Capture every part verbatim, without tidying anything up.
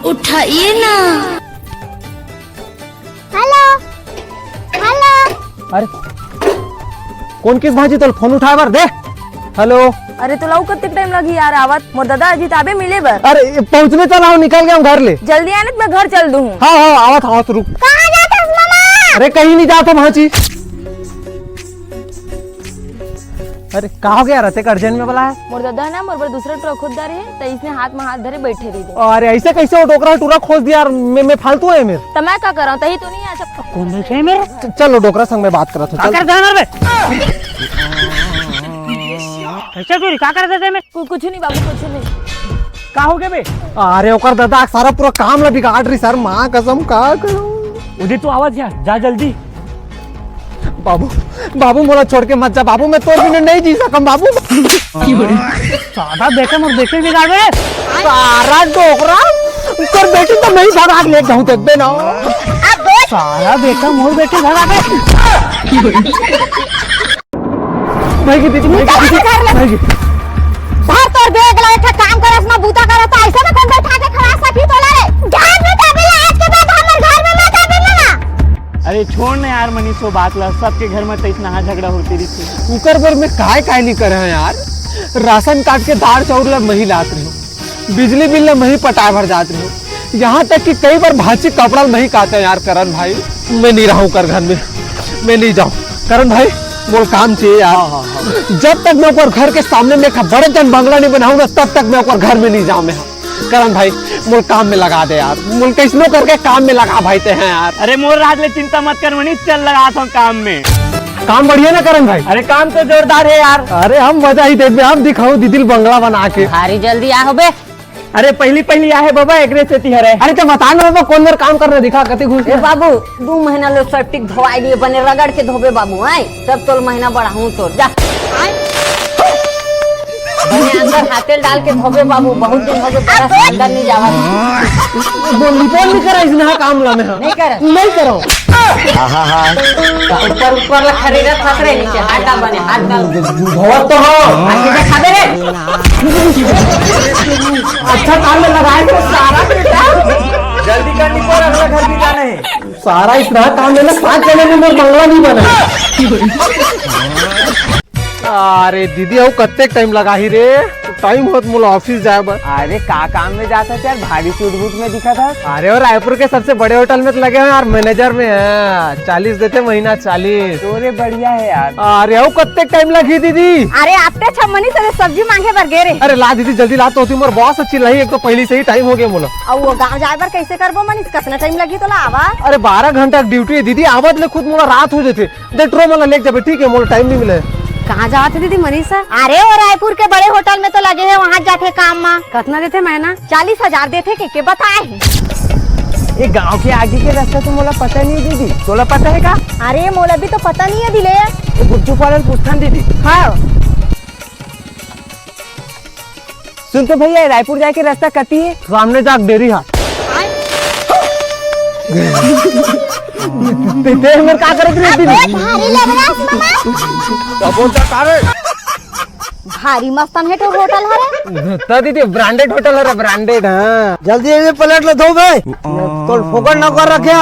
उठाइए ना। Hello, hello. अरे, कोन किस भांची, तोला फोन उठाए बर दे। हेलो। अरे, तोला अउ कतेक टाइम लगही यार आवत? मोर ददा अजी ताबे मिले बर। अरे, पहुंचने चला हूं, निकल गया हूं घर ले। जल्दी आने, मैं घर चल दूं हूं। हाँ, हाँ, आवत, आवत, रुक। कहाँ जात हस मामा? अरे, कहीं नहीं जात हूं भांची। अरे, का हो गया? रते का अर्जेंट में बुलाया? मोर ददा ना मोर बर दूसरा टुरा खोज डारे हे, त इसने हाथ में हाथ धरे बैठे रही। अरे, ऐसे कैसे वो डोकरा टुरा खोज दिया यार? मैं, मैं फालतू है मेरे। त मैं का करां? तही तो नहीं आ सकता। कौन बैठे है मेरे? च-, चलो, डोकरा संग में बात करत हूँ, का चल। कर दे मेरे बे? कैसे दूरी? का कर देते मेरे? कु-, कुछ नहीं बाबू, कुछ नहीं। का हो गया बे? अरे, ओकर ददा सारा पूरा काम ला बिगाड़ रही सर, माँ कसम, का करूँ? उदित, तू आवाज जा, जा जल्दी। बाबू, बाबू, मोला छोड़ के मत जा बाबू, मैं तोर बिना नहीं जी सकम बाबू। सारा बेटा मोर बेटी बिगाड़ रहे। सारा डोकरा, तोर बेटी तो नहीं भगा के ले जाऊं, देखबे ना। सारा बेटा मोर बेटी भगा के। भाई की दीदी, भाई की दीदी, निकल घर ले। भाई की। धर तोर बैग ला, एक ठा काम करस ना, बूता करस, तो ऐसे में कौन बैठा के खवा सकही तोला रे? घर में तो अभी आज के बाद हमर घर में मत आबे ना। अरे छोड़ ना यार मनीष, वो बात ला, सबके घर में तो इतना झगड़ा होते रहिथे। उकर बर मैं काय काय नहीं करे हंव यार। राशन कार्ड के दार चाउर ला मही लात रहे हंव, बिजली बिल ला मही पटाए भर जात रहे हंव। यहाँ तक कि कई बार भांची कपड़ा ला मही काते हंव यार। करण भाई, मैं नहीं रहूं कर घर में, मैं नहीं जाऊं। करण भाई, मोला काम चाहिए यार। हाँ, हाँ, हाँ। जब तक मैं ओकर घर के सामने में एक बड़े जन बंगला नहीं बनाऊं ना, तब तक मैं ओकर घर में नहीं जाऊं मैं। करण भाई, मोला काम में लगा दे यार, मोला कैसनो करके काम में लगा भाई ते हैं यार। अरे मोर राज ले चिंता मत कर मनीष, चल लगाथंव काम में। काम बढ़िया ना करण भाई? अरे काम तो जोरदार है यार। अरे हम मजा ही देखबे, हम दिखाऊं दीदी ल बंगला बना के। भारी जल्दी आ होबे। अरे पहली पहली आहे बाबा, एकरे सेती हरे। अरे तो बता ना बाबा, कौन मेर काम करना दिखा, कति घुस ए बाबू, दू महीना ले सेप्टिक धोवाई लिए बने रगड़ के धोबे बाबू, आय तब तोल महीना बढ़ाऊं तोर, जा। बने अंदर हाथे डाल के धोबे बाबू, बहुत दिन हो गए बड़ा अंदर नहीं जावा। बोल, बोल नहीं करा इसने काम ला में, हाँ। नहीं करा। नहीं करो। आहा हा। ऊपर, ऊपर ला खरीदा फंस रहे, नीचे हाथ डाल बने, हाथ डाल। धोवत तो हो। आके खाबे रे। अच्छा काम में लगाए थे सारा बेटा। जल्दी कर निकोल, अगला घर भी जाना है। सारा इतना काम में ना, सात जने में मेरा बंगला नहीं बना। अरे दीदी, अउ कतेक टाइम लगाही रे? टाइम होत मोला ऑफिस जाए बर। अरे का काम में जात हस यार, भारी सूट बूट में दिखत हस। अरे वो रायपुर के सबसे बड़े होटल में तो लगे हंव यार, मैनेजर में है, चालीस देथे महीना, चालीस। तोरे बढ़िया है यार। अरे अउ कतेक टाइम लगही दीदी? अरे आपटे छह मनी से सब्जी मांगे बर गे रे। अरे ला दीदी जल्दी ला, तो मोर बॉस चिल्लाही, एक तो पहली से ही टाइम हो गया मोला। अउ वो गांव जाए बर कैसे करबो मनीष, कतना टाइम लगही तोला आवा? अरे बारह घंटा की ड्यूटी है दीदी, आवत ले खुद मोला रात हो जाथे। दे टुरा मन ला लेके जाबे, ठीक है, मोला टाइम नहीं मिले। कहाँ जावत हे दीदी मनीषा? अरे वो रायपुर के बड़े होटल में तो लगे है, वहाँ जाथे काम मा। कतना देथे महीना? चालीस हजार देथे के, के बताए हे। ये गांव के आगे के रास्ता तो मोला पता नहीं दीदी, तोला पता है का? अरे मोला भी तो पता नहीं है दिले। ये गुड्डू पालन पूछथन दीदी। हाँ। सुन तो भैया, रायपुर जाए के रास्ता कती है? सामने जाके डेरी हा। ते, ते हमर का करत रहे दीदी? भारी लग रहा है मामा। का बोलता का रे? भारी मस्तन है तो होटल हरे। त दीदी ब्रांडेड होटल हरे, ब्रांडेड, हाँ। जल्दी ये प्लेट ले धो बे। तो फोकट ना कर रखे।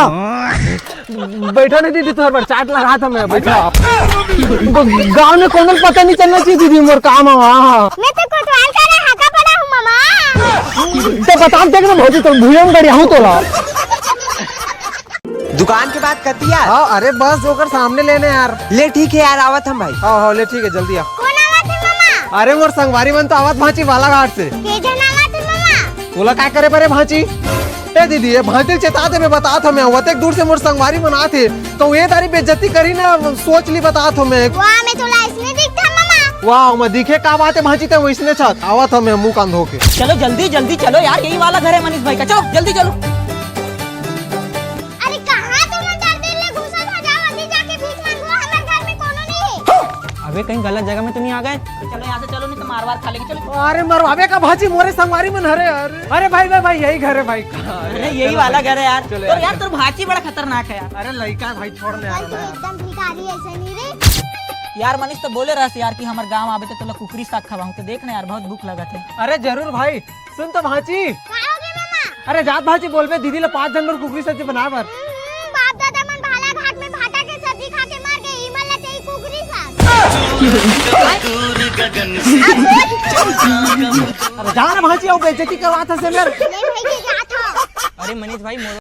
बैठा नहीं दीदी, तोहर बर चाट लगा था मैं, बैठा। गांव में कोनो ल पता नहीं चलना चाहिए दीदी, मोर काम है वहाँ। मैं तो कोतवाल का रहा, हाका पड़ा हूँ मामा। तो बता देख ना भौजी, तो भूया में गड़िया हूँ तोला। दुकान के बात करती यार। हाँ, अरे बस ओकर सामने लेने यार। ले ठीक है यार, आवत हम भाई। हाँ, हाँ, ले ठीक है, जल्दी आ। कौन आवत है मामा? अरे मोर संगवारी मन तो आवत भांची बालाघाट से। के जन आवत है मामा? तोला काय करे परे भांची? ए दीदी, ये भांची ल चेता दे, मैं बतात हंव, मैं अतेक दूर से मोर संगवारी मन आत हे, तो ये तारी बेइज्जती करही ना, सोच ली बतात हंव मैं। वाह, मैं तोला इसने दिखता मामा। वाह, मैं दिखे का बात है भांची, ते वैसने छत आवत हंव मैं मुंह कान धो के। चलो जल्दी, जल्दी चलो यार, यही वाला घर है मनीष भाई का, चलो जल्दी चलो। अरे कहाँ तुम अंदर दिल ले घुसा था, जाओ अभी जाके भीख मांगो, हमारे घर में कोनो नहीं है। अबे कहीं गलत जगह में तो नहीं आ गए? चलो यहाँ से चलो, नहीं तो मार वार खा लेंगे। चलो। अरे मरवावे का भांची, मोरे संगवारी मन हरे यार। अरे भाई, भाई, भाई, यही घर है भाई। अरे यही वाला घर है यार। चलो तो यार, यार। तोर भांची बड़ा खतरनाक है यार। अरे लइका है भाई, छोड़ ले यार। भाई तो एकदम भिखारी ऐसे नहीं रे। यार मनीष तो बोले रहस यार कि हमर गांव आबे तो तोला कुकरी साग खवाऊं, तो देख ना यार बहुत भूख लगत है। अरे जरूर भाई, सुन तो भांची। का हो गया मामा? अरे जा त भांची, बोलबे दीदी ला पांच झन बर कुकरी सब्जी बनाए बर। हम्म, बाप दादा मन भालाघाट में भांटा के सब्जी खा के मर गे, इमन ला चाहिए कुकरी साग। अरे जा ना भांची, अउ बेइज्जती करवात हस मेर। नहीं भाई जी, जात हंव। अरे मनीष भाई, मोर